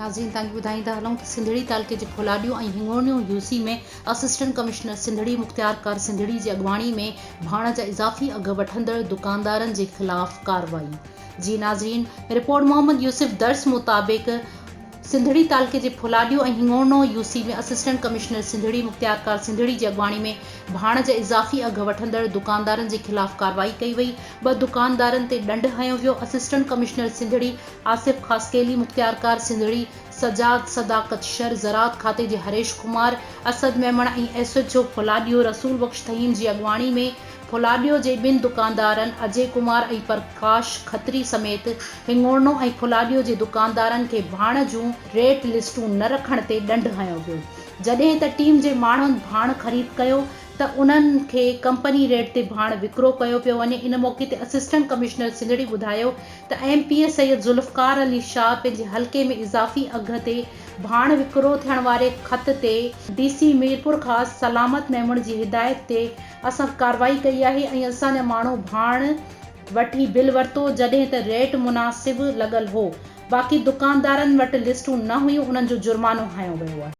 ناظرين توهان کي ٻڌائيندا هلون ته سنڌڙي تعلقي جي Phuladeo ۽ Hingorno U C ۾ assistant commissioner Sindhri مختيارڪار سنڌڙي جي اڳواڻي ۾ ڀاڻ جا اضافي اگهه وٺندڙ دڪاندارن جي خلاف ڪارروائي جي ناظرين رپورٽ محمد يوسف درس مطابق سنڌڙي تعلقي جي Phuladeo ۽ Hingorno U C ۾ assistant commissioner Sindhri مختيارڪار سنڌڙي جي اڳواڻي ۾ ڀاڻ جا اضافي اگهه وٺندڙ دڪاندارن جي خلاف ڪارروائي ڪئي وئي ٻه دڪاندارن تي ڏنڊ هنيو ويو اسسٽنٽ ڪمشنر سنڌڙي آصف خاصخيلي، مختيارڪار سنڌڙي سجاد صداقت شر، زراعت کاتي جي Harish Kumar, Asad Memon ۽ S H O Phuladeo Rasool Bakhsh Thaheem جي اڳواڻي ۾ ڦلاڏيو جي ٻن دڪاندارن اجي ڪمار ۽ پرڪاش کتري سميت هڱورنو ۽ ڦلاڏيو جي دڪاندارن کي ڀاڻ جون ريٽ لسٽون نه رکڻ تي ڏنڊ هنيو ويو جڏهن ته ٽيم جي ماڻهن ڀاڻ خريد ڪيو ته انهن کي ڪمپني ريٽ تي ڀاڻ وڪرو ڪيو پيو وڃي ان موقعي تي اسسٽنٽ ڪمشنر سنڌڙي ٻڌايو ته M P A Syed Zulfiqar Ali Shah پنهنجي حلقي ۾ اضافي اگهه تي ڀاڻ وڪرو ٿيڻ واري خط تي ڊي سي ميرپورخاص سلامت ميمڻ جي هدايت تي اسان ڪارروائي ڪئي آهي ۽ اسان جا ماڻهو ڀاڻ وٺي بل ورتو جڏهن ته ريٽ مناسب لڳل هو باقي دڪاندارن وٽ لسٽون نه هيون انهن جو جرمانو هنيو ويو آهي.